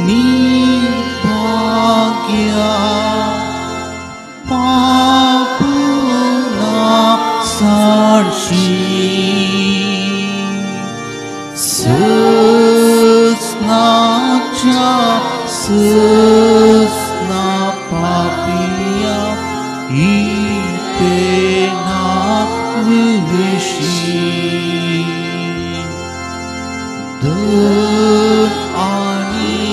निर्भाग्या पापुना साक्षी सस्नाच्या सस्ना पापिया इतेना विशी धन आणि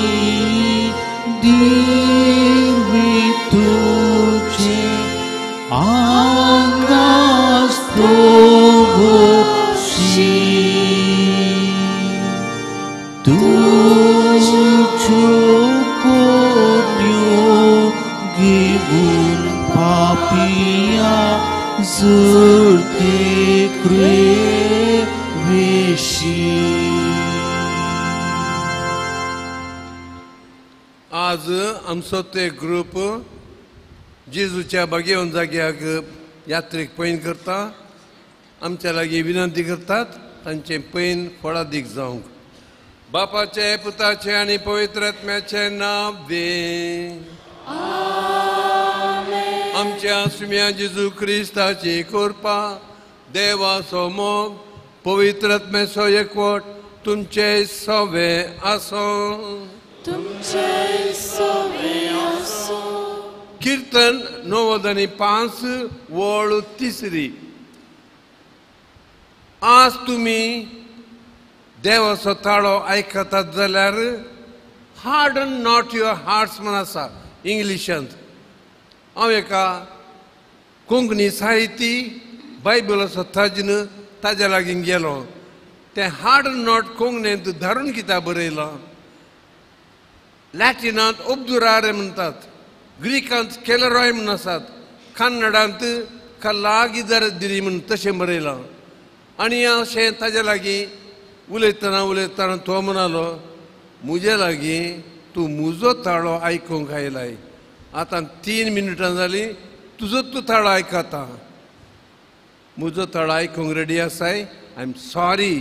दिवी तुझे आंगास तोवशी तुझ्यो कोट्यो घेऊन पापिया जळते क्रियेविशी. आज आमचो ते ग्रुप जेजूच्या बागेवन जाग्याक यात्रेक पैन करता. आमच्या लागीं विनंती करतात तांचें पैन फळादीक जावंक. बापाचे पुताचे आनी पवित्र आत्म्याचें नांव दे. आमच्या सुम्या जेजू क्रिस्ताची कृपा, देवाचो मोग, पवित्र आत्म्याचो एकवट तुमचे सवे आसूं. तुमचे सवे आसूं. कीर्तन 95 वळ 3. आज तुमी देवाचो ताळो आयकतात जाल्यार हार्डन not your hearts म्हण आसा इंग्लिशांत. हांव एका कोंकणी साहित्य बायबलाचो तज्ञ ताज्या लागीं गेलो. तें हार्डन not कोंकणींत धारून कित्याक बरयलां? लॅटिनांत ओब्दुरारे म्हणटात, ग्रीकांत केलरॉय म्हूण आसात, कन्नडांत कल्लागिदर दिरी म्हूण तशें बरयलां. आनी अशें ताज्या लागीं उलयतना उलयतना तो म्हणालो, म्हजे लागीं तूं म्हजो ताळो आयकूंक आयलाय. आतां 3 मिनटां जालीं तुजो तूं ताळो आयकता. म्हजो ताळो आयकूंक रेडी आसाय? I am sorry,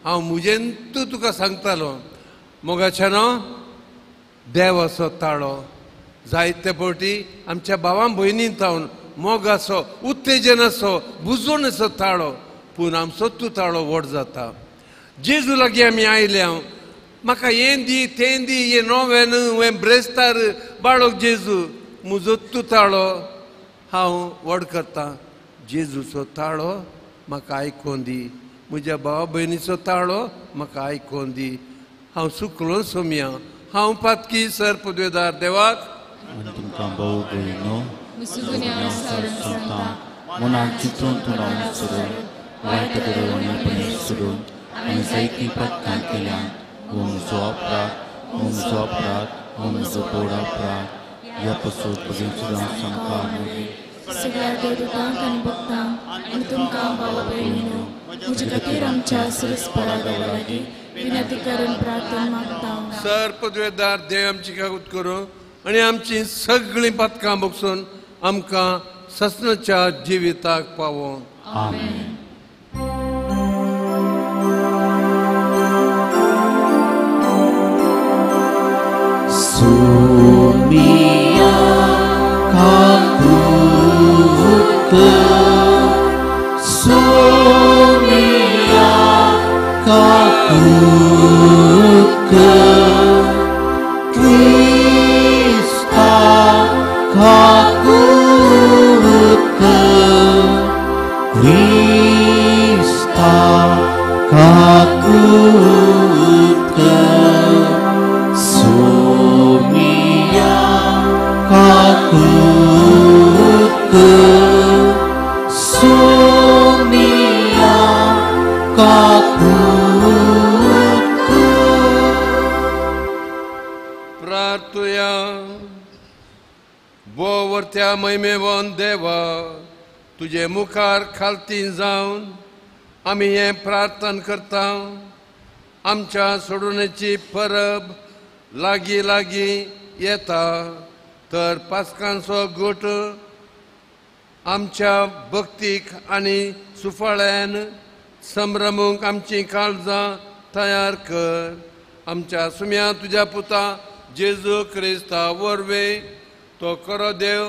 हांव म्हजेन तूं तुका सांगतालो. मोगाच्यानो, देवाचो ताळो जायते फावटी आमच्या भावां भयणीन जावन मोगाचो, उत्तेजनाचो, बुजवणेचो ताळो, पूण आमचो तूं ताळो व्हड जाता. जेजू लागीं आमी आयल्या, म्हाका हें दी तें दी, हें नोवेन हें ब्रेस्तार बाळक जेजू, म्हजो तूं ताळो हांव व्हड करता. जेजूचो ताळो म्हाका आयकोन दी, म्हज्या भावा भयणीचो ताळो म्हाका आयकोन दी. हांव सुकलो सोमया, हांव पातकी सर पदवेदार देवाक आनी तुमकां भोव भयणो सांगता मनांत चिंतून तोंडावन सोडून वायट घडोवणी सोडून आनी जायतीं पातकां केल्यां. हो म्हजो अपराध, हो म्हजो अपराध, हो म्हजो बोड अपराध. ह्या पसून भगीन सुद्दां सामकार सगळ्या देवदूतांक आनी भक्तांक आनी तुमकां भावा भयणीनो म्हजे खातीर आमच्या सुरसपरा देवा लागीं विनंती करून प्रार्थना मागता. सर पदवेदार देव आमची कागूत करूं आनी आमची सगळीं पातकां बगसून आमकां ससनाच्या जिविताक पावों. आमेन. Sumia kakuka, Sumia kakuka, Krista kakuka, Krista kakuka, Sumia kakuka, Sumia kakuka. प्रार्थुया. बोवरत्या महिमेवन देवा, तुजे मुखार खालती जावन आमी हें प्रार्थना करता. आमच्या सोडवणेची परब लागीं लागीं येता, तर पास्कांचो गोट आमच्या भक्तीक आनी सुफाळ्यान संभ्रमूंक आमचीं काळजां तयार कर. आमच्या सुम्या तुज्या पुता जेजू क्रिस्ता वरवीं तो खरो देव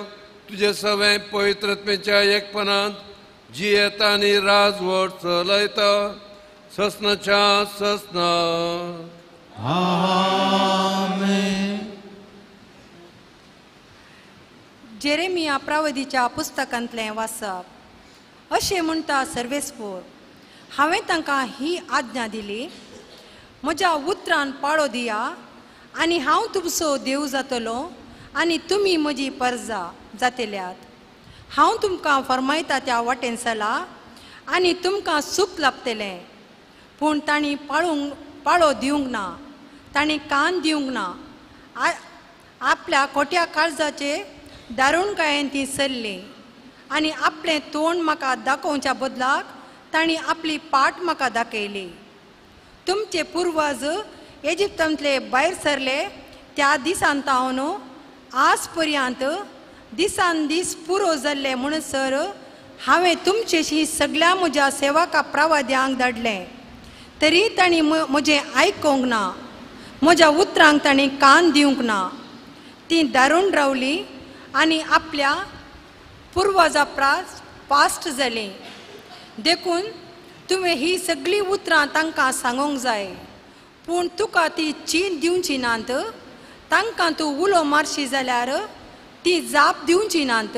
तुजे सवें पवित्रत्मेच्या एकपणांत जियेता आनी राजवट चलयता ससनाच्या ससना. आमेन. जेरेमिया प्रावदीच्या पुस्तकांतलें वाचप. अशें म्हणटा सर्वेस्पोर, हांवें तांकां ही आज्ञा दिली, म्हज्या उतरान पाळो दिया आनी हांव तुमचो देव जातलो आनी तुमी म्हजी परजा जातल्यात. हांव तुमकां फर्मायता त्या वाटेन चला आनी तुमकां सूख लाभतलें. पूण तांणी पाळो दिवंक ना, तांणी कान दिवंक ना. आपल्या खोट्या काळजाचे दारुणकायेन ती सरली आनी आपलें तोंड म्हाका दाखोवच्या बदलाक तांणी आपली पाट म्हाका दाखयली. तुमचे पुर्वज इजिप्तांतले भायर सरले त्या दिसान तावन आज पर्यंत दिसान दीस पुरो जाल्ले म्हणसर हांवें तुमचेशी सगळ्या म्हज्या सेवका प्रवाद्यांक धाडलें, तरी तांणी म्हजें आयकूंक ना, म्हज्या उतरांक तांणी कान दिवंक ना. ती दारून रावली आनी आपल्या पुर्वजा प्रास पास्ट जाली. देखून तुवें ही सगळीं उतरां तांकां सांगूंक जाय, पूण तुका ती चीन दिवची नात. तांकां तूं उलो मारशी जाल्यार ती जाप दिवची नात.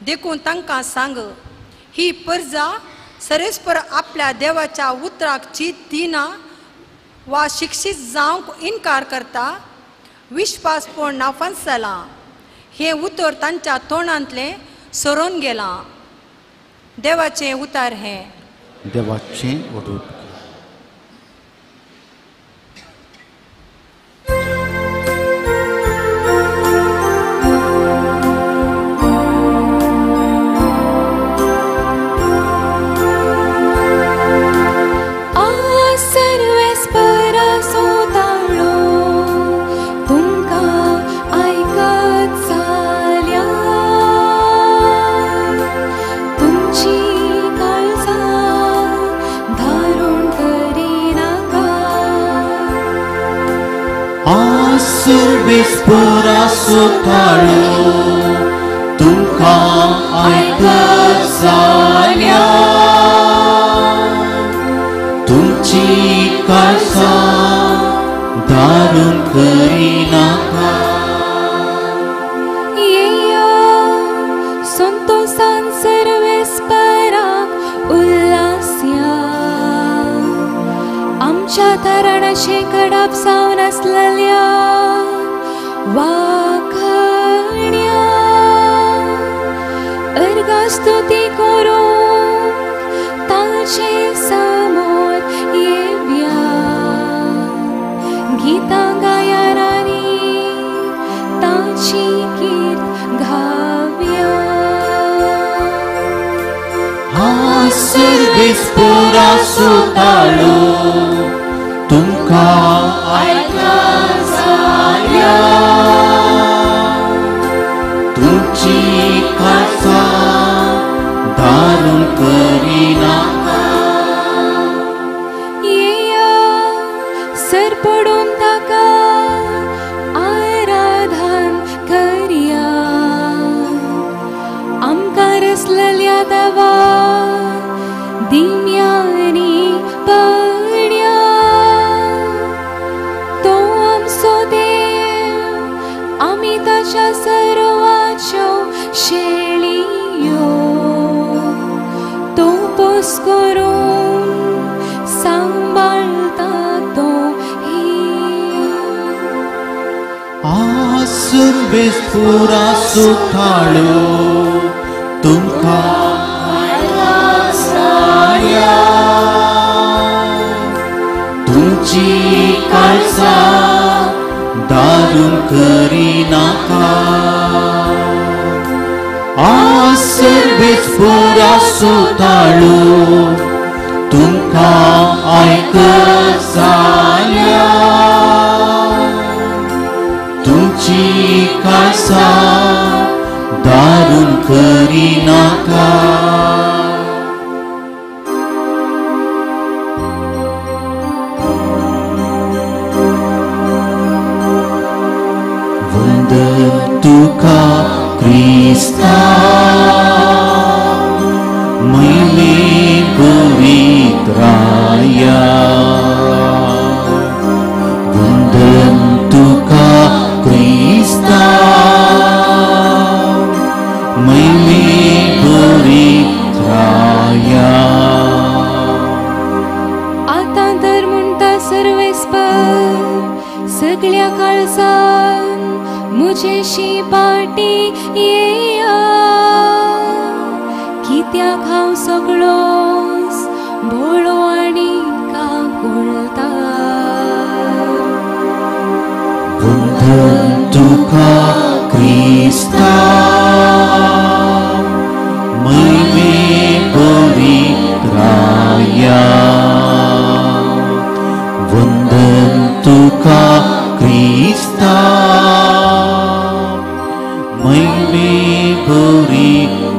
देखून तांकां सांग, ही परजा सरेस्पर आपल्या देवाच्या उतराक चीत दिना वा शिक्षीत जावंक इनकार करता. विश्वासपण नाफास जालां, हें उतर तांच्या तोंडांतलें सरोन गेलां. देवाचें उतर हें. देवाचें उतर. Servispuraso ताळो तुमकां आयकत जाल्यार तुमची काळजां दारून करिनाका. येया संतोसान सर्वेस्पराक उल्हासया, आमच्या धरणाचे कडाप जावन आसलेल्या वाखण्या अर्गा स्तुती करूंक ताचे समोर येव्या. गीतां गायारांनी ताची कीर्त गाव्या. सर्वेस्पोराचो ताळो तुमकां आयकत जाल्यार तुमची काळजां दारून करिनाका. येया सर पडून ताका आराधन करया, आमकां रसलेल्या देवा दिम्यांनी पड्या. तो आमचो देव, आमी ताच्या सर्वाच्यो शेळयो. तो पोस करून सांबाळता तो ही. सर्वेस्पोराचो ताळो तुमकां आयकत जाल्यार तुमची काळजां दारून करिनाका. सर्वेस्पोराचो ताळो तुमकां आयकत जाल्यार तुमची काळजां दारून करिनाका. वंदन तुका क्रिस्ता मैले पवित्राया वंदन तुका क्रिस्ता मैले पवित्राया. आतां तर म्हणटा सर्वेस्पर सगळ्या काळजान मुजेशी पाटी येया कित्याक हांव सगळोच भोळो आनी काकुळटा. वंदन तुका क्रिस्ता मैले पवित्राया वंदन तुका क्रिस्ता मैले पवित्राया.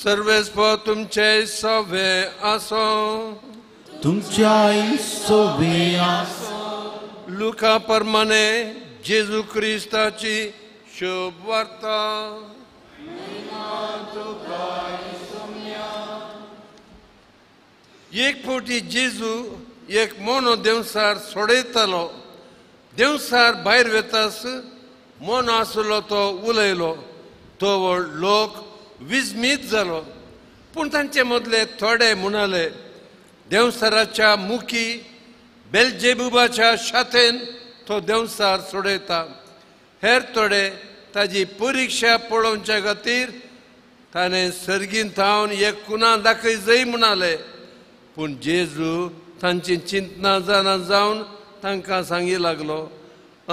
सर्वेस्पर तुमचे सवे आसो तुमच्याय सवे आसो. लुका प्रमाणे जेजू क्रिस्ताची शुभ वार्ता. एक फावटी जेजू एक मोनो देंवसार सोडयतालो. देंवसार भायर वेतास मोनो आसलो तो उलयलो. तो लोक विस्मीत जालो. पूण तांचे मदले थोडे म्हणाले देंवसाराच्या मुखी बेलजेबुबाच्या शातेन तो देंवसार सोडयता. हेर थोडे ताजी परिक्षा पळोवच्या खातीर ताणें सर्गीन थावन एक कुना दाखय जय म्हणाले. पूण जेजू तांची चिंतना जाणा जावन तांकां सांगी लागलो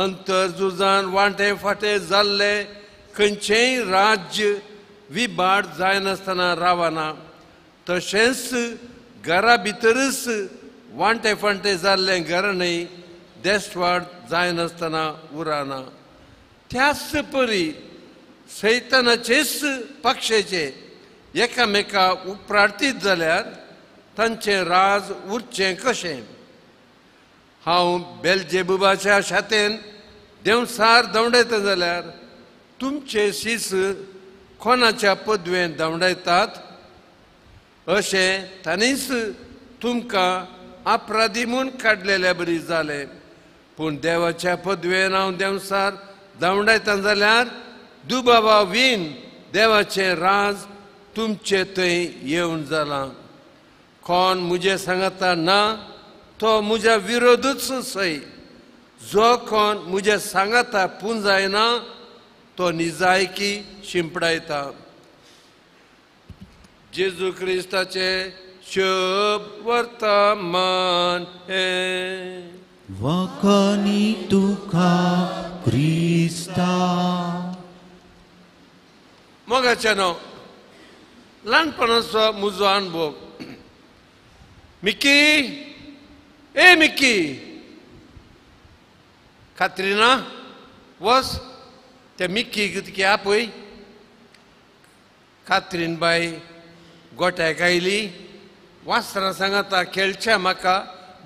अंतर झुजान वांटे फाटे जाल्ले खंयचेंय राज्य विभाट जायनासतना रावना. तशेंच घरा भितरच वांटे फांटे जाल्लें घराणें देशवाड जायनासतना उरना. त्याच परी सैतानाचेच पक्षाचे एकामेका उपरार्तीत जाल्यार तांचें राज उरचें कशें? हांव बेलजेबुबाच्या शातेन देंवसार धांवडायता जाल्यार तुमचे शीस कोणाच्या पदवेन धांवडायतात? अशें तांणीच तुमकां अपराधी म्हूण काडलेल्या बरी जालें. पूण देवाच्या पदवेन हांव देंवसार धांवडायता जाल्यार दुबावा वीन देवाचें राज तुमचे थंय येवन जालां. कोण मुजे सांगता ना तो मुज्या विरोधूच सय. जो कोण मुजे सांगता पुंजायना तो निजायकी शिंपडायता. जेजू क्रिस्ताचे शुभ वर्तमान हें. वखनी तुका क्रिस्ता. मोगाचें न्हू ल्हानपणाचो म्हजो अणभव. मिकी ए मिकी कात्रिना वच त्या मिक्कीक तुका आपय. कात्रीन बाय गोट्याक आयली. वासरां सांगता खेळच्या म्हाका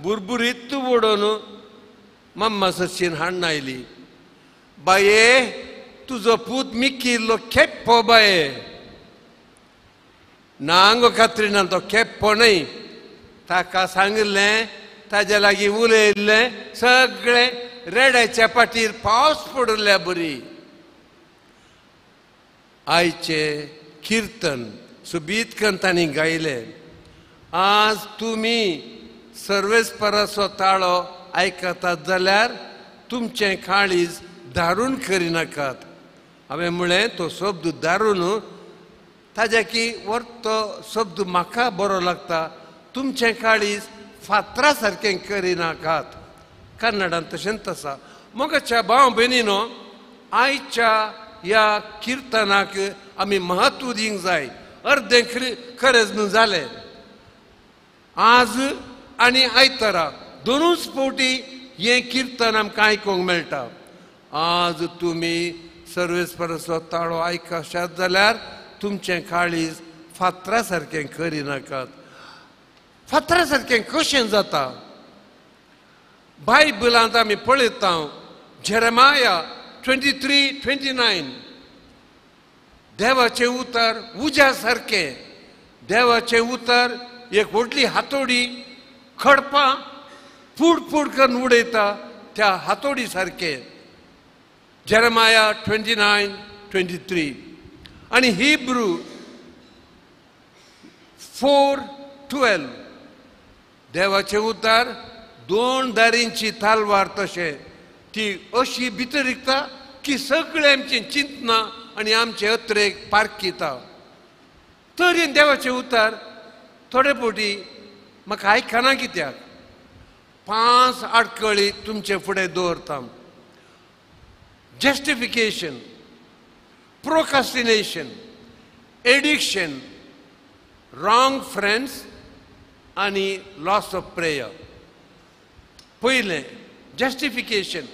बुरबुरीत उडोवन मम्मा सचीन हाडून आयली. बाये तुजो पूत मिक्की इल्लो खेप्पो बाये. ना गो कात्रिना तो खेप्पो न्हय. ताका सांगिल्लें ताज्या लागीं उलयल्लें सगळें रेड्याच्या पाटीर पावस पडिल्ल्या बरी. आयचें किर्तन सुबीत करून तांणी गायलें. आज तुमी सर्वेस्पराचो ताळो आयकतात जाल्यार तुमचें काळीज धारून करिनाकात. हांवें म्हळें तो शब्द धारून ताज्या की वर्तो शब्द म्हाका बरो लागता. तुमचें काळीज फातरा सारकें करिनाकात. कन्नडान तशेंच आसा. मोगाच्या भाव भयणीनो आयच्या ह्या किर्तनाक आमी म्हत्व दिवंक जाय. अर्दें खरेंच न्हू जालें. आज आनी आयतारा दोनूच फावटी हें किर्तन आमकां आयकूंक मेळटा. आज तुमी सर्वेस्पराचो ताळो आयकशात जाल्यार तुमचें काळीज फातरा सारकें करिनाकात. फातरा सारकें कशें जाता? बायबलांत आमी पळयता जेरेमाया 23:29 देवाचें उतर उज्या सारकें, देवाचें उतर एक व्हडली हातोडी खडपां फूड फूड करून उडयता त्या हातोडी सारकें. जेरेमाया 29:23 आनी हिब्रू 4:12 देवाचें उतर दोन दारींची तालवार तशें ती अशी भितर रिगता की सगळें आमचें चिंतना आनी आमचे अत्रेक पारखिता. तरी देवाचें उतर थोडे फावटी म्हाका आयकना कित्याक. 5 आडकळी तुमचे फुडें दवरता. Justification, procrastination, addiction, wrong friends आनी लॉस ऑफ प्रेयर. पयलें जस्टिफिकेशन,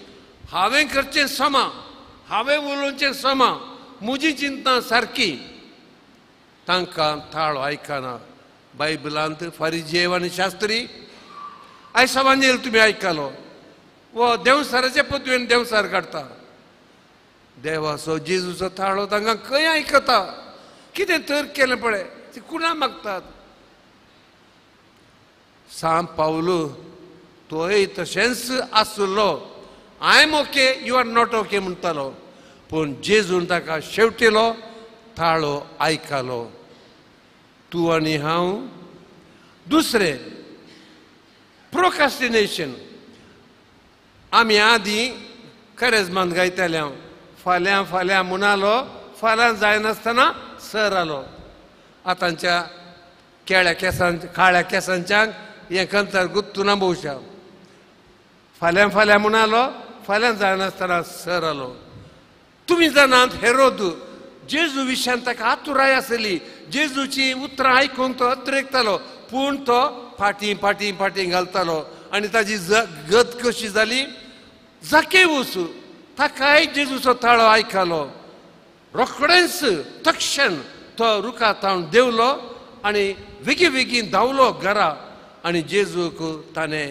हांवें करचें समा, हांवें उलोवचें समा, म्हजी चिंतना सारकी. तांकां थाळो आयकना. बायबलांत फारिजेव आनी शास्त्री आयज सवांजेल तुमी आयकलो वो देंवसाराचे पदवेन देंवसार काडटा. देवाचो जेजूचो थाळो तांकां खंय आयकता. कितें तर केलें पळय ती कुणा मागतात. सांत पावलू तोय तशेंच आसलो. I am okay, you are not okay म्हणटालो. पूण जेजून ताका शेवटिलो, थाळो आयकलो. तूं आनी हांव. दुसरें प्रोकास्टिनेशन. आमी आदीं करेजमान गायताले हांव फाल्यां फाल्यां म्हणालो, फाल्यां जायनासतना सर आलो. आतांच्या केळ्या केसां काळ्या केसांच्याक हें कंतर गुत्तुना भोवशा. फाल्यां फाल्यां म्हणालो, फाल्यां जायनासतना सर आलो. तुमी जाणात हेरोद जेजू विशयान ताका आतुराय आसली. जेजूची उतरां आयकूंक तो अत्रेकतालो, पूण तो फाटीं फाटीं फाटीं घालतालो. आनी ताजी गत कशी जाली, जाकेवूस ताकाय जेजूचो ताळो आयकलो. रोखडेंच तक्षण तो रुखा तावन देंवलो आनी वेगीं वेगीं धांवलो घरा आनी जेजूक ताणें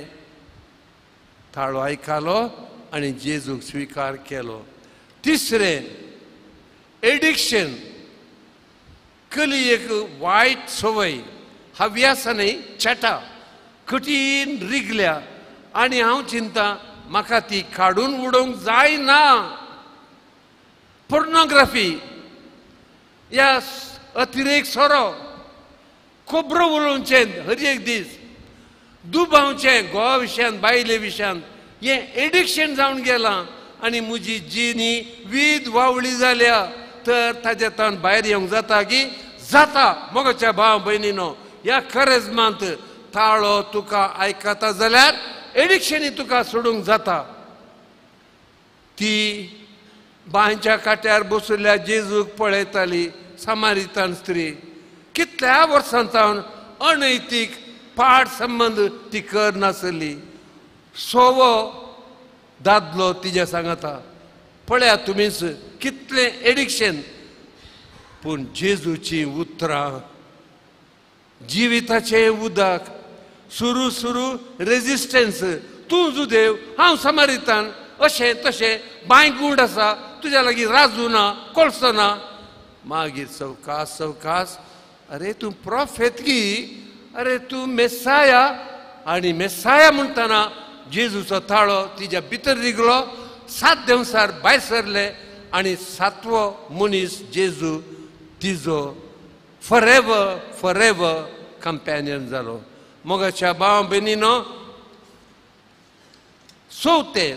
ताळो आयकलो आनी जेजूक स्विकार केलो. तिसरें एडिक्शन, कली एक वायट संवय, हव्यास न्हय चेटा कठीण रिगल्या आनी हांव चिंता म्हाका ती काडून उडोवंक जायना. पोर्नोग्राफी, ह्या अतिरेक सोरो, खबरो उलोवचें हर एक दीस, दुबावचें गोवा विशयान बायले विशयान, हें एडिक्शन जावन गेलां आनी म्हजी जिणी वीद वावळी जाल्या. तर ताज्या तावन भायर येवंक जाता की जाता. मोगाच्या भाव भयणीनो, ह्या करेजमांत ताळो तुका आयकता जाल्यार एडिक्शनी तुका सोडूंक जाता. ती बांयच्या काट्यार बशिल्ल्या जेजूक पळयताली. समारितान स्त्री कितल्या वर्सां सावन अनैतीक पाड संबंद ती कर नासली. सोवो दादलो तिज्या सांगता. पळया तुमीच कितलें एडिक्शन. पूण जेजूची उतरां जिविताचें उदक, सुरू सुरू रेजिस्टन्स, तूं जुदेव हांव समारितान, अशें तशें, बांय गूंड आसा तुज्या लागीं राजू ना कोळसो ना. मागीर सवकास सवकास, अरे तूं प्रोफेत की, अरे तूं मेसाया. आनी मेसाया म्हणटना जेजूचो ताळो तिज्या भितर रिगलो. 7 देंवसार भायर सरले आनी 7वो मनीस जेजू तिजो फॉरएवर फॉरएवर कंपॅनियन जालो. मोगाच्या भाव भयणीनो, चवथें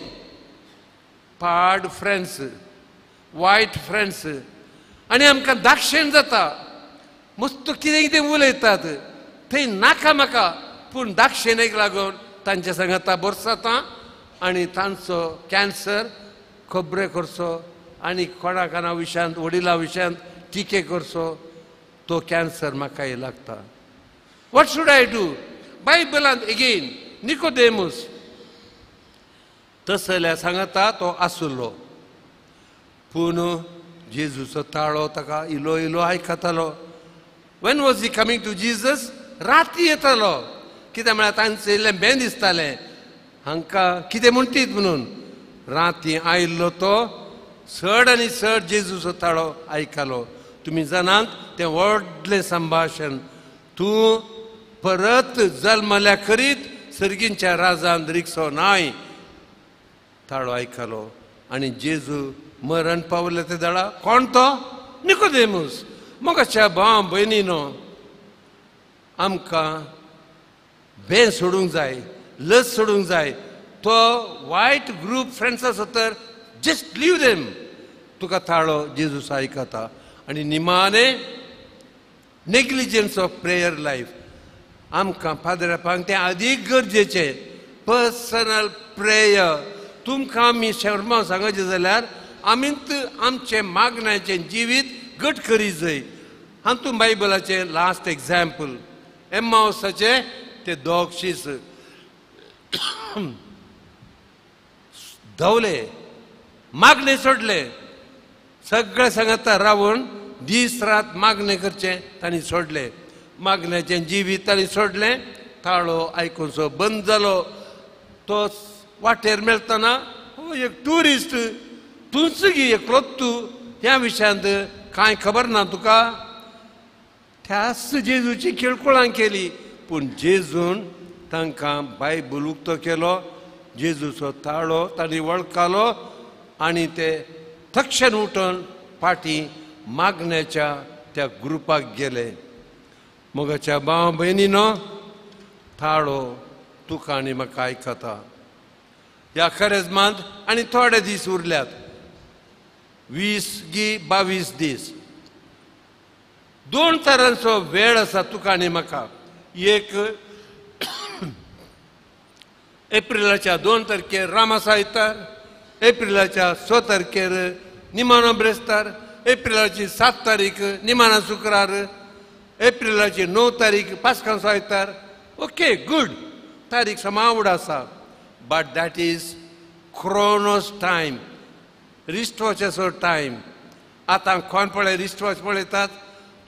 पाड फ्रेंड्स, वायट फ्रेंड्स. आनी आमकां दाक्षेण जाता, मस्त कितें कितें उलयतात थंय नाका म्हाका, पूण दाक्षेणेक लागून तांच्या सांगाता बरसाता आनी तांचो कॅन्सर खबरे करचो आनी कोणा काना विशयांत वडिला विशयांत टिके करचो, तो कॅन्सर म्हाकाय लागता. What should I do? बायबलांत एगेन निकोदेमूस तसल्या सांगता तो आसलो, पूण जेजूचो ताळो ताका इलो इलो आयकतालो. When was he coming to Jesus? राती येतालो. कित्याक म्हळ्यार तांचें इल्लें बें दिसतालें, हांकां कितें म्हणटीत म्हणून राती आयिल्लो तो चड आनी चड जेजूचो ताळो आयकलो. तुमी जाणात तें व्हडलें संभाशण, तूं परत जल्मल्या करीत सर्गींच्या राजान रिक्सो नाय. ताळो आयकलो आनी जेजू मरण पावले ते दळा कोण तो निकोदेमूस. मगाच्या भाव भयणीनो, आमकां बें सोडूंक जाय, लस सोडूंक जाय. तो वायट ग्रूप फ्रेंड्स आसा तर जस्ट लीव देम. तुका ताळो जेजूस आयकता. आनी निमाणे नेग्लिजन्स ऑफ प्रेयर लायफ. आमकां पाद्रापांक तें अदीक गरजेचें पर्सनल प्रेयर. तुमकां आमी शर्मा सांगचें जाल्यार आमीच आमचें मागण्याचें जिवीत घट करीत जाय. हातूंत बायबलाचें लास्ट एग्जाम्पल एम्मावसाचें ते दोग शीस धांवले, मागणें सोडलें, सगळें सांगता रावून दीस रात मागणें करचें तांणी सोडलें, मागण्याचें जिवीत तांणी सोडलें. ताळो आयकुचो बंद जालो. तो वाटेर मेळटना हो एक ट्युरिस्ट, तूंच गी एकलोच तूं ह्या विशयांत कांय खबर ना तुका. त्याच जेजूची किळकुळां केली, पूण जेजून तांकां बायबल उक्तो केलो, जेजूचो ताळो तांणी वळखलो आनी ते तक्षण उठून फाटीं मागण्याच्या त्या ग्रुपाक गेले. मोगाच्या भाव भयणीनो, ताळो तुका आनी म्हाका आयकता. ह्या खरेजमांत आनी थोडे दीस उरल्यात, 20 गी 22 दीस. दोन तरांचो वेळ आसा तुका आनी म्हाका. एक एप्रिलाच्या 2 तारखेर रामासा आयतार, एप्रिलाच्या 6 तारखेर निमाणो ब्रेस्तार, एप्रिलाची 7 तारीख निमाणो शुक्रार, एप्रिलाची 9 तारीख पास्कांचो आयतार. ओके, गूड, तारीख समावड आसा, but that is Chronos time, रिस्टवॉचाचो time. आतां कोण पळय रिस्टवॉच पळयतात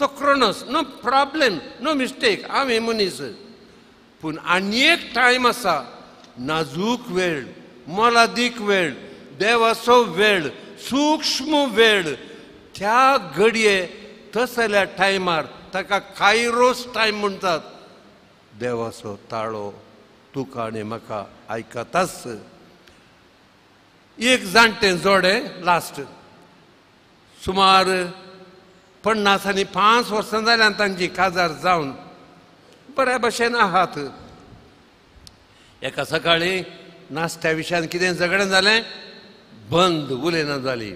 तो Chronos, no problem, no mistake, आमी मनीस. पूण आनी एक टायम आसा, नाजूक वेळ, मोलादीक वेळ, देवाचो वेळ, सूक्ष्म वेळ. त्या घडये तसल्या टायमार ताका कायरोस टायम म्हणटात. देवाचो ताळो तुका आनी म्हाका आयकताच. एक जाणटें जोडें लास्ट सुमार 50 आनी 5 वर्सां जाल्यान तांची काजार जावन बऱ्या भशेन आहात. एका सकाळीं नाश्त्या विशयान कितें झगडें जालें, बंद उलयना जाली.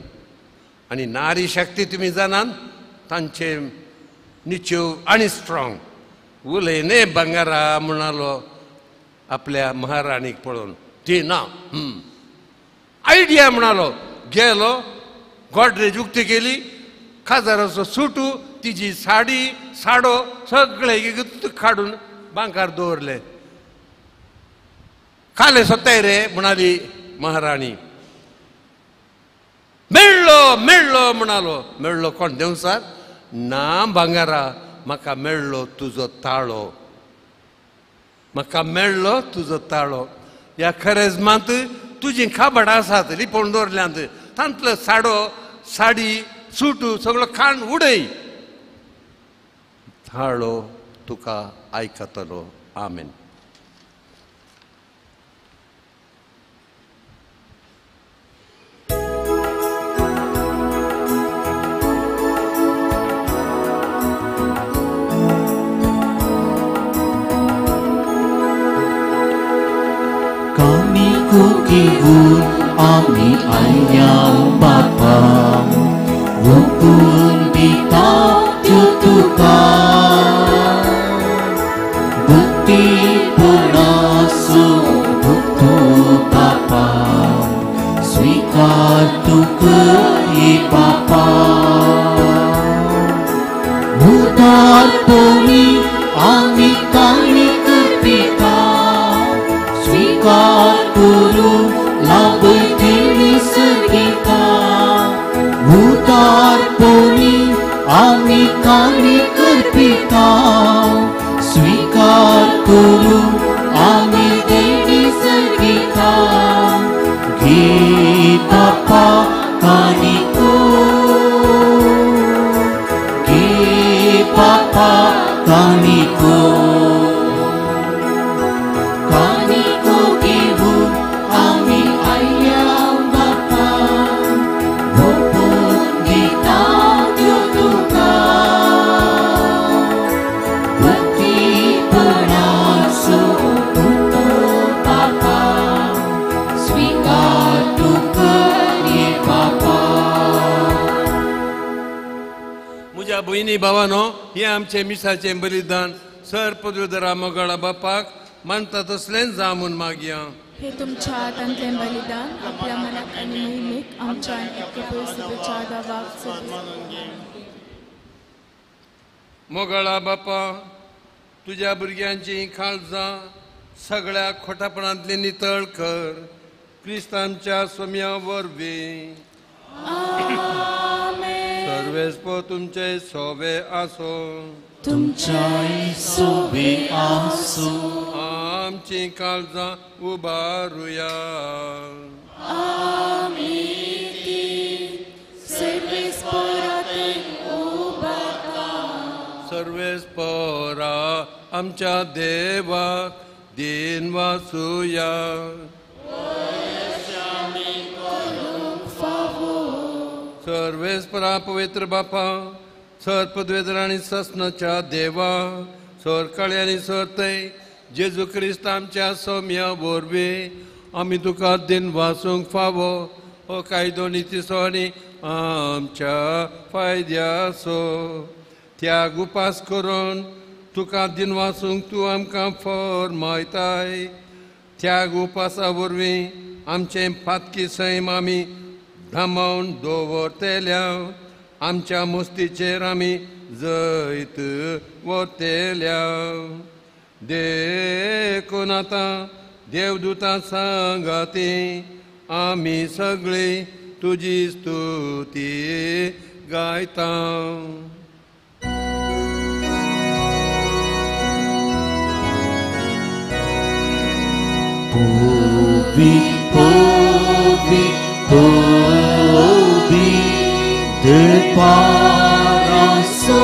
आनी नारी शक्ती तुमी जाणात तांचे निच्यो आनी स्ट्रॉंग. उलयने भांगारा म्हणालो आपल्या महाराणीक पळोवन, ती ना आयडिया म्हणालो. गेलो, गॉडरेज उक्ती केली, खाजाराचो सुटू, तिजी साडी साडो सगळे काडून बांकार दवरले. काले सोताय रे म्हणाली महाराणी. मेळ्ळो मेळ्ळो म्हणालो. मेळ्ळो कोण देवसार? ना भांगारा, म्हाका मेळ्ळो तुजो ताळो, म्हाका मेळ्ळो तुजो ताळो. ह्या खरेजमांत तुजी खाबडां आसात लिपोवन दवरल्यांत, तांतलो साडो साडी सुटू सगळो खाण उडय. ताळो तुका आयकतलो. आमेन. कुकिवून आमी आयल्याव बापा, हुकूम दिता त्यो तुका, भक्तीपणासो भक्तो बापा, स्वीकार तुका हे बापा. उदारपणी आमी काणी करपिता, स्वीकार करू लाभतेणी सर्गिता. उदारपणी आमी काणी करपिता, स्वीकार करू आमी देणी सर्गिता. भयणी भावानो, हें आमचें मिसाचें बलिदान सर पदवीधरा मोगाळा बापाक मानता तसलेंच जावं म्हूण मागया. हे तुमच्या हातांतलें बलिदान आपल्या मनाक आनी मोहिमेक आमच्या आनी दावाक. मोगाळा बापा, तुज्या भुरग्यांची काळजां सगळ्या खोटापणांतली नितळ कर, क्रिस्त आमच्या सोम्या वरवीं. सर्वेस्पो तुमचे सोवे आसो, तुमच्याय सोवे आसो. आमची काळजां उबारुया. सर्वेस्पोरा आमच्या देवाक दिन वाचुया. सर्वेस्परा पवित्र बापा, सर पदवेधर आनी ससनाच्या देवा, सर काळे आनी सर थंय जेजू क्रिस्त आमच्या सोम्या वरवीं आमी तुका दिन वाचूंक फावो हो कायदो नितीचो आनी आमच्या फायद्याचो. त्याग उपास करून तुका दिन वाचूंक तूं आमकां फर्मायताय. त्याग उपासा वरवीं आमचें पातकी सैम आमी धामावन दवरतल्या, आमच्या मुस्तीचेर आमी जैत व्हरतल्या. देखून आतां देवदूतां सांगाती आमी सगळीं तुजी स्तुती गायता. Povi, povi, povi, de paraso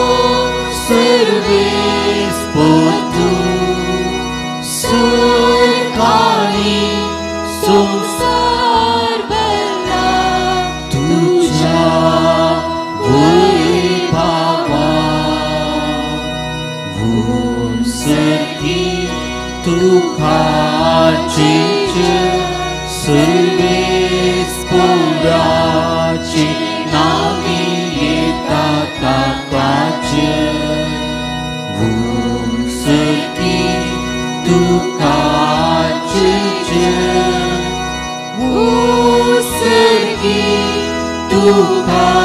serves potu, surkani संसार भरला तुझ्या वैभवा, वंसकी तुखाचे सर्वेस पोराचे नावी येता तापाचे, वंसकी तुखाचे वंसकी तुखाचे.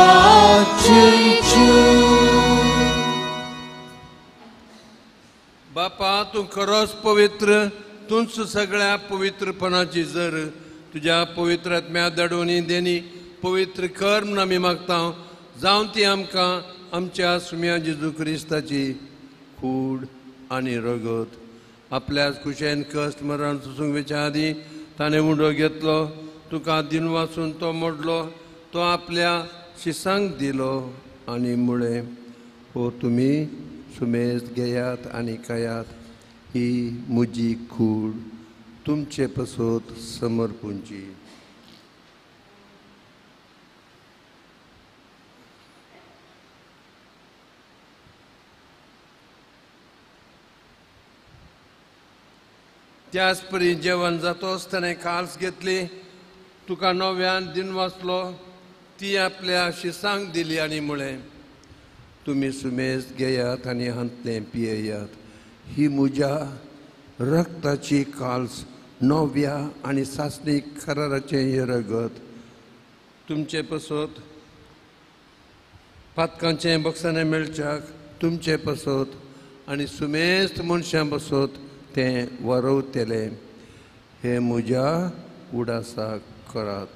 बापा, तूं खरोच पवित्र, तूंच सगळ्या पवित्रपणाची जर तुज्या पवित्र आत्म्या धाडून देणी पवित्र कर म्हूण आमी मागता. जावं ती आमकां आमच्या सुम्या जेजू क्रिस्ताची कूड आनी रगत. आपल्याच कुशेन कश्ट मरण सोसूंक वेच्या आदीं ताणें उंडो घेतलो, तुका दिन वाचून तो मोडलो, तो आपल्या शिसांक दिलो आनी म्हळें, हो तुमी सुमेज घेयात आनी खायात, ही म्हजी कूड तुमचे पसत समर्पूंची. त्याच परी जेवण जातोच ताणें काल्स घेतली, तुका नव्यान दिन वाचलो, ती आपल्या शिसांक दिली आनी म्हळें, तुमी सुमेज घेयात आनी हांतलें पियेयात, ही म्हज्या रक्ताची काल्स नव्या आनी सासणी कराराचें हें रगत तुमचे पसत पातकांचें बक्षाणें मेळच्याक तुमचे पसत आनी सुमेस्त मनशां पसत तें वरवतलें. हें म्हज्या उडासाक करात.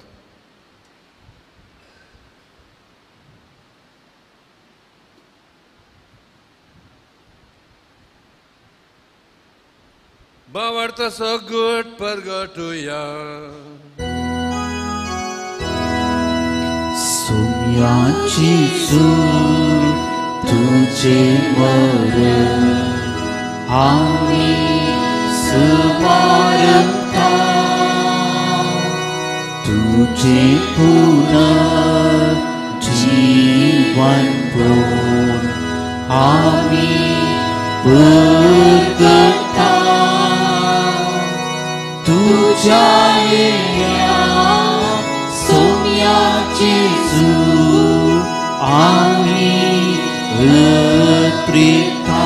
बावार्थ सगट परगटुया. सुम्याची सूर तुझे मरण आम्ही स्मारता, तुझे पुनर्जीवन पूर्ण आम्ही परगटा, तुझ्या येण्या सोम्या जेजू आम्ही प्रीता.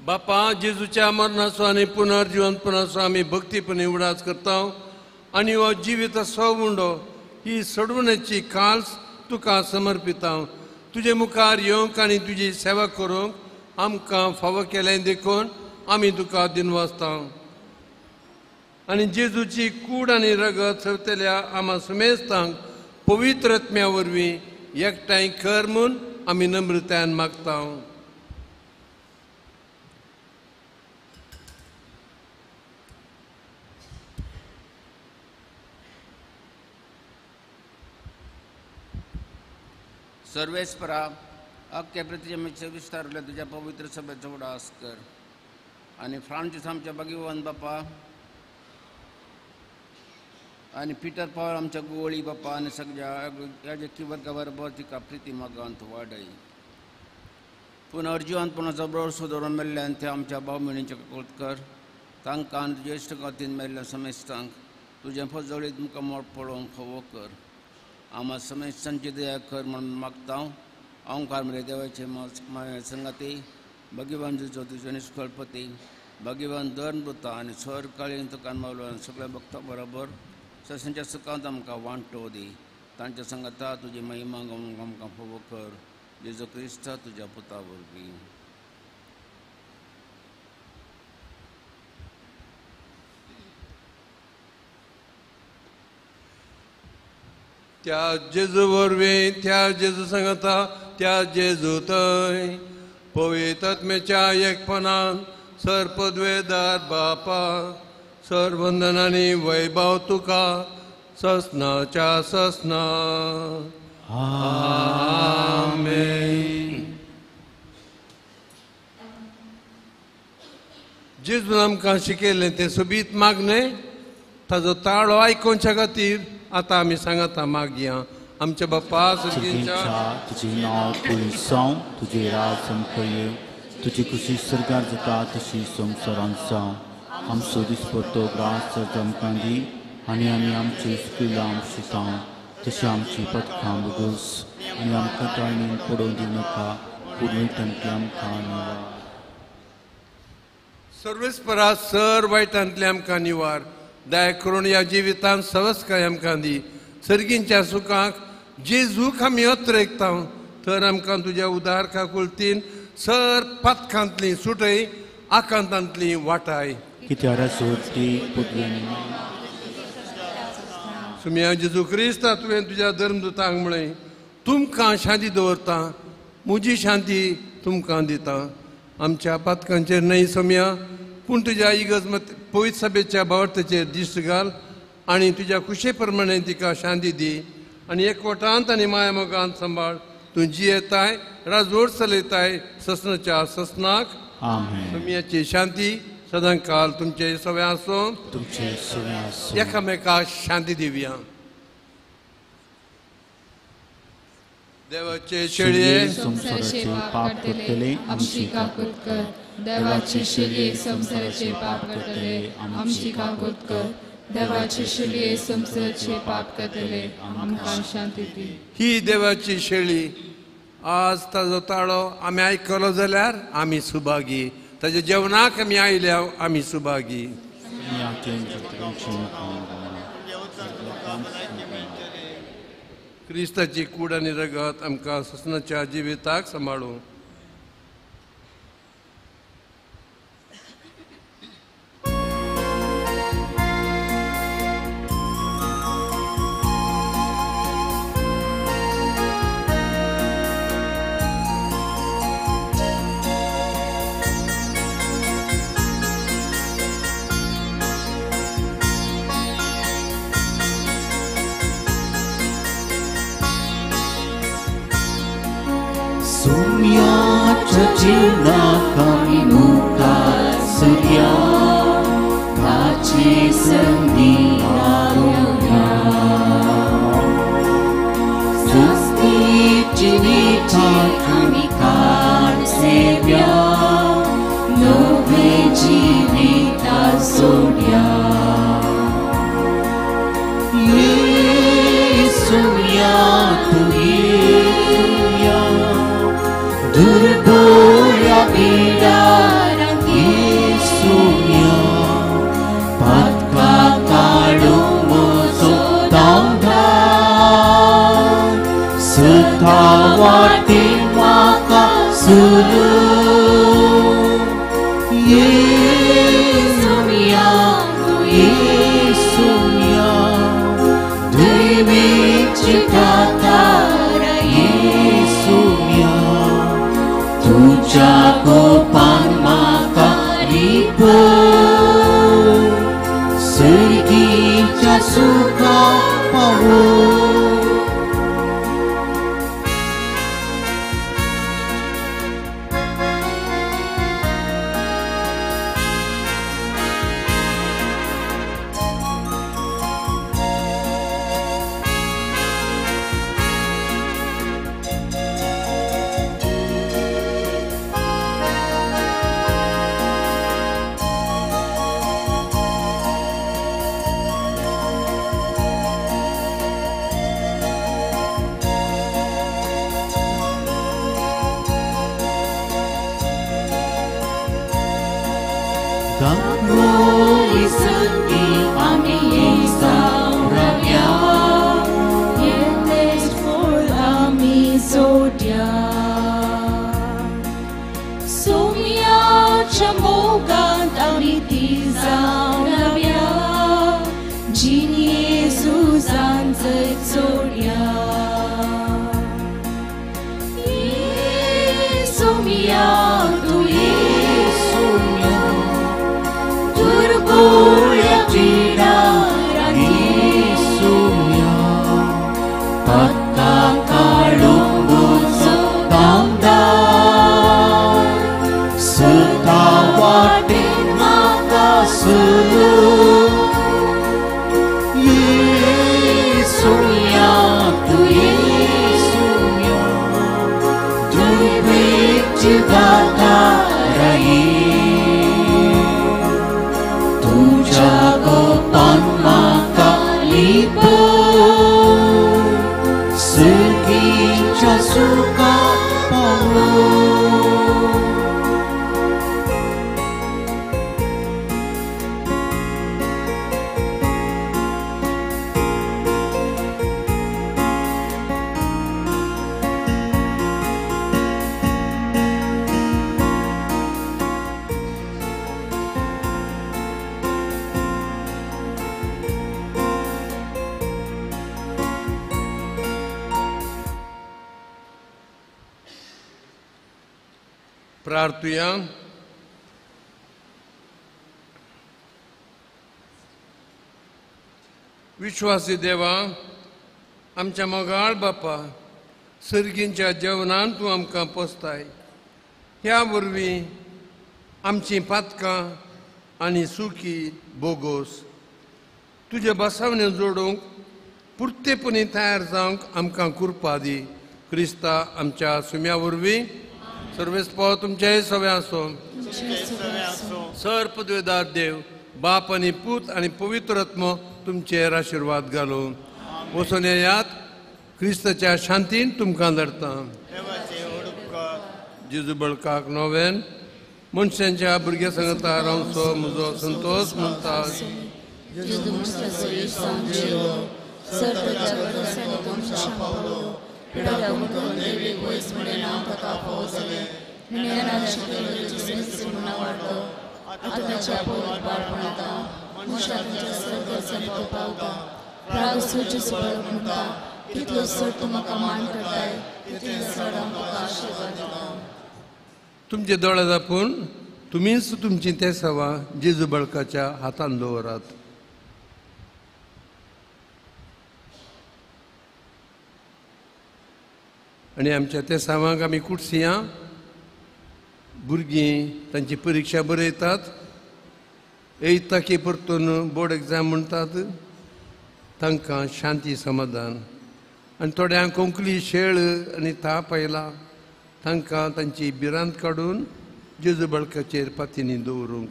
बापा जेजूच्या मरणाचो आनी पुनर्जिवनपणाचो आमी भक्तीपणी उडास करता आनी हो जिवीत सवुंडो ही सोडवण्याची काल्स तुका समर्पिता. तुजे मुखार येवंक आनी तुजी सेवा करूंक आमकां फावो केलें देखून आमी तुका दिनवासता. आनी जेजूची कूड आनी रगत सरतल्या आमा समेस्तांक पवित्र आत्म्या वरवीं एकठांय कर म्हूण आमी नम्रतायेन मागता. सर्वेस्परा अख्ख्या पृथ्वीच्या विस्तारल्या तुज्या पवित्र सभेचो उडास कर आनी फ्रांसीस आमच्या भगिवन बापा आनी पिटर पावल आमच्या गोळी बापा आनी सगळ्या याजकी वर्गा बरोबर तिका प्रिती मागांत वाडय. पुनर्जिवनपणाचो भरवसो दवरून मेल्ल्यान ते आमच्या भाव भयणींचे काकूट कर. तांकां आनी तुज्या इश्ट मेल्ल्या समेस्तांक तुजें फजळीत मुखामळ पळोवंक फावो कर. आमा समेस्तांची दया कर म्हणून मागता. ओंकार मरे देवाचे माया संगाती भगिवान तुजो तुजो निष्कळपती भगिवान धर्मवृता आनी स्वर काळीन तुका मावलो आनी सगळ्या भक्ता बरोबर ससांच्या सुखांत आमकां वांटो दी. तांच्या संगाता तुजी महिमा गावंक आमकां फावो कर. जेजू क्रिस्ता तुज्या पुता वरवीं. त्या जेजू वरवीं, त्या जेजू सांगता, त्या जेजू थंय पवित्र आत्म्याच्या एकपणान सर्पद्वेदार बापा सर्वंदन आनी वैभव तुका ससनाच्या ससना. आमेन. जेजून आमकां शिकयलें तें सोबीत मागणें ताजो ताळो आयकुच्या खातीर आतां आमी सांगता मागया. आमच्या बापा सर्गींच्या तुजें नांव पवित्र जावं, तुजें राज आमकां येवं, तुजी खुशी स्वर्गार जाता तशी संवसारांत जावं. आमचो दिसपट्टो ग्रास आज आमकां दी आनी आमी आमची चुकलां शितां तशी आमची पथकां भोगोस आनी आमकां ताळणीन पडोवन दिवं नाका पूण वयतांतली आमकां निवार. सर्वेस्परा सर वायटांतले आमकां निवार. दया करून ह्या जिवितांत सवस्काय आमकां दी. सर्गींच्या सुखाक जेजूक आमी अत्रेकता तर आमकां तुज्या उदार काकुळतीन सर पातकांतली सुटय आकांतांतली वाटाय. सुम्या जेजू क्रिस्ता तुवें तुज्या धर्मदूतांक म्हळें तुमकां शांती दवरता, म्हजी शांती तुमकां दिता. आमच्या पातकांचेर न्हय सोम्या पूण तुज्या इगर्ज पवित्र सभेच्या भावार्थाचेर दिश्ट घाल आनी तुज्या खुशे प्रमाणे तिका शांती दी आनी एकवटांत आनी माया मोगांत सांबाळ. तूं जियेताय राजवट चलयताय ससनाच्या ससनाक. सोम्याची शांती सदांकाल तुमचे सगळें आसूं. तुमचे सगळें आसूं. एकामेकाक शांती दिवया. देवाचे शेळये संवसाराचे पाप करतले आमची काकूत कर. देवाचे शेळये संवसाराचे पाप करतले आमची काकूत कर. देवाचे शेळये संवसाराचे पाप करतले आमकां शांती दी. ही देवाची शेळी आज ताजो ताळो आमी आयकलो जाल्यार आमी सुभागी. ताज्या जेवणाक आमी आयल्या आमी सुभागी. क्रिस्ताची कूड आनी रगत आमकां ससनाच्या जिविताक सांबाळूं. जीवनाक आमी मुखार सरया ताचे संगी रावया. जिणेची आमी काळ सेव्या नवे जिविता सोड्या. ये सुम्या तूं ये सुरू येसु मिया तूं येसु मिया दैवेची दातार येसु मिया तुज्या कोपान म्हाका रिपो सर्गीच्या सुखा पावो. प्रार्थुया. विश्वासी देवा, आमच्या मोगाळ बापा, सर्गींच्या जेवणान तूं आमकां पोसताय. ह्या वरवीं आमचीं पातकां आनी सुखी बोगोस तुजे बसावणे जोडूंक पुर्तेपणी तयार जावंक आमकां कृपा दी. क्रिस्ता आमच्या सुम्या वरवीं. सर्वेस्पो तुमचेय सवे आसो. सर पदवेदार देव बाप आनी पूत आनी पवित्र आत्मो तुमचेर आशिर्वाद घालूं. वचून येयात, क्रिस्ताच्या शांतीन तुमकां धाडटा. जेजू बळकाक नोवेन मनशांच्या भुरग्या सांगता रावचो म्हजो संतोष म्हणटा. तुमचे दोळे दापून तुमीच तुमची ते सवा जेजू बळकाच्या हातान दवरात. आनी आमच्या त्या सावांक आमी कुटसियां भुरगीं तांची परिक्षा बरयतात, येता की परतून बोर्ड एग्जाम म्हणटात, तांकां शांती समाधान. आनी थोड्यांक कोंकली शेळ आनी ताप आयला, तांकां तांची भिरांत काडून जेजू बळकाचेर पातींनी दवरूंक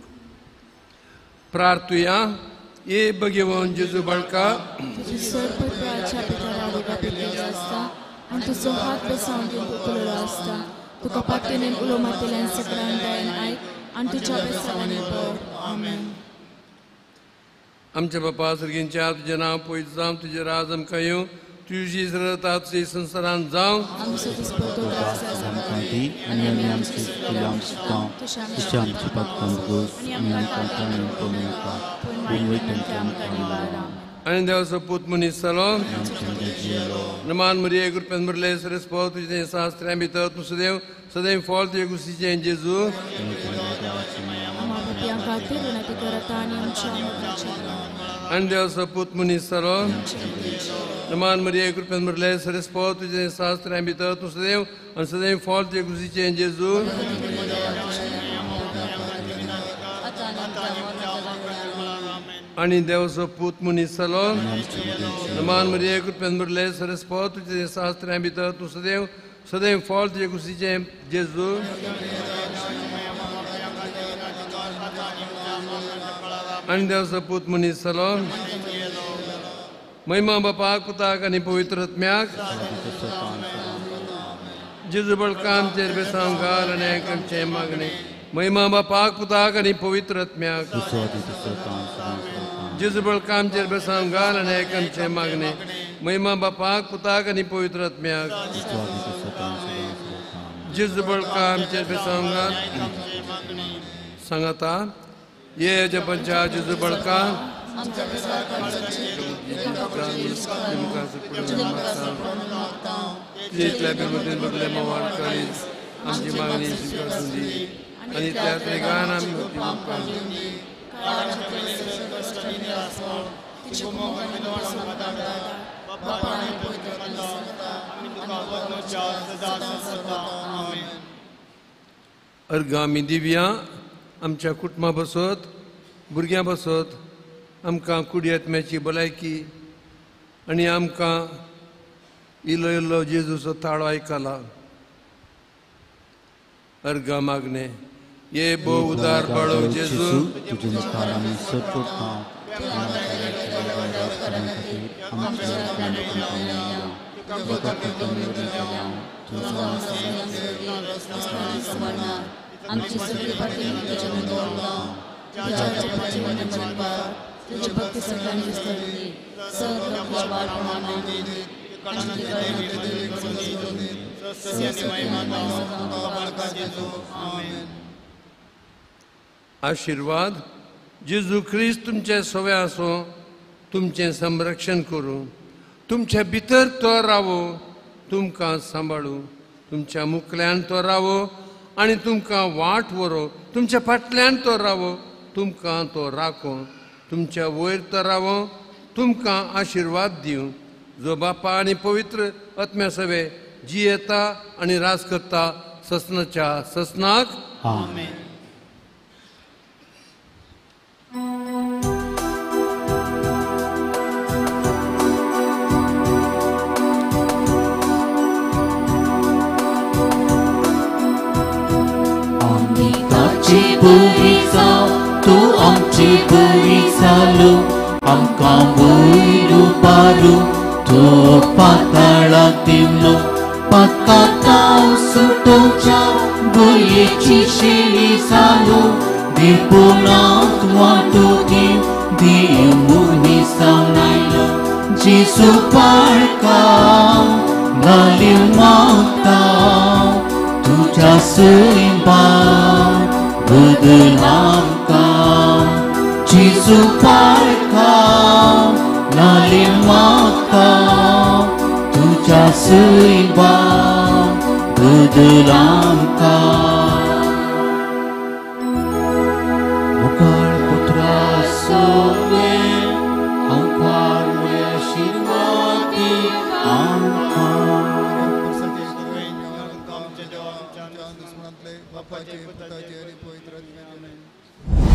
प्रार्थुया. ए भगवान जेजू बळका, आनी तुजो हात बसावन दिवंक उखललो आसता. तुका पातयेन उलो मारतल्यान सकडान दयेन आयक आनी तुज्या बेसावांनी भर. आमेन. आमच्या बापा सर्गींच्या, तुजें नांव पयस जावं, तुजें राज आमकां येवं, तुजी सरता संवसारांत जावं आनी देवाचो पूत मनीस जालो नमान मरिये कृपेन भरले सरस्पत तुजें शास्त्र्यां भितर तूं सदैव सदैव फळ तुजे कुशीचें जेजू आनी देवाचो पूत मनीस जालो नमान मरिये कृपेन भरले सरस्पत तुजें शास्त्र्यां भितर तूं सदैव आनी सदैव फळ तुजे कुशीचें जेजू आनी देवाचो पूत मनीस जालो नमान मरिये कृपेन भरले सरस्पत तुजें शास्त्र्यां भितर तूं सदैव सदैव फळ तुजे कुशीचें जेजू आनी देवाचो पूत मनीस जालो महिमा बापाक पुताक आनी पवित्र आत्म्याक जेजू बळका आमचेर बेसांव घाल आनी आमचें मागणें महिमा बापाक पुताक आनी पवित्र आत्म्याक जेजू बळका आमचेर बेसांव घाल आनी आमचें मागणें महिमा बापाक पुताक आनी पवित्र आत्म्याक जेजू बळका आमचेर बेसांव घाल सांगाता ये जपंचा जेजू बळका आमची मागणी स्विकारून दी आनी त्या त्रिगान आमी अर्घां आमी दिवया आमच्या कुटुंबा बसत भुरग्यां बसत आमकां कुडी आत्म्याची भलायकी आनी आमकां इल्लो इल्लो जेजूचो ताळो आयकला अर्घां मागणें ये भोव उदार बाळो जेजू आशिर्वाद जेजू ख्रिस्त तुमचे सवे आसूं तुमचें संरक्षण करूं तुमच्या भितर तो रावो तुमकां सांबाळूं तुमच्या मुखल्यान तो रावो आनी तुमकां वाट व्हरो तुमच्या फाटल्यान तो रावो तुमकां तो राखो तुमच्या वयर तो रावो तुमकां आशिर्वाद दिवं जो बापा आनी पवित्र आत्म्या सवे जियेता आनी राज करता ससनाच्या ससनाक आमेन. बरी जाव तूं आमची बरी जालो आमकां वयर उबारू तूं पाताळाक देंवलो पाताळ सुटोवच्या भुरयेची शेळी जालो देवनाक वाटो दिव देव मनीस जावन आयलो जेजू पाळका घालीव मागता तुज्या सैमान बदल आमकां जेजू पाळका लाली मागता तुज्या सैमान बदल आमकां. मुखार पुत्रा सवे अंकार आशिर्वाद आमकां. बापाचे पुताचे आणि पवित्र आत्म्याचे.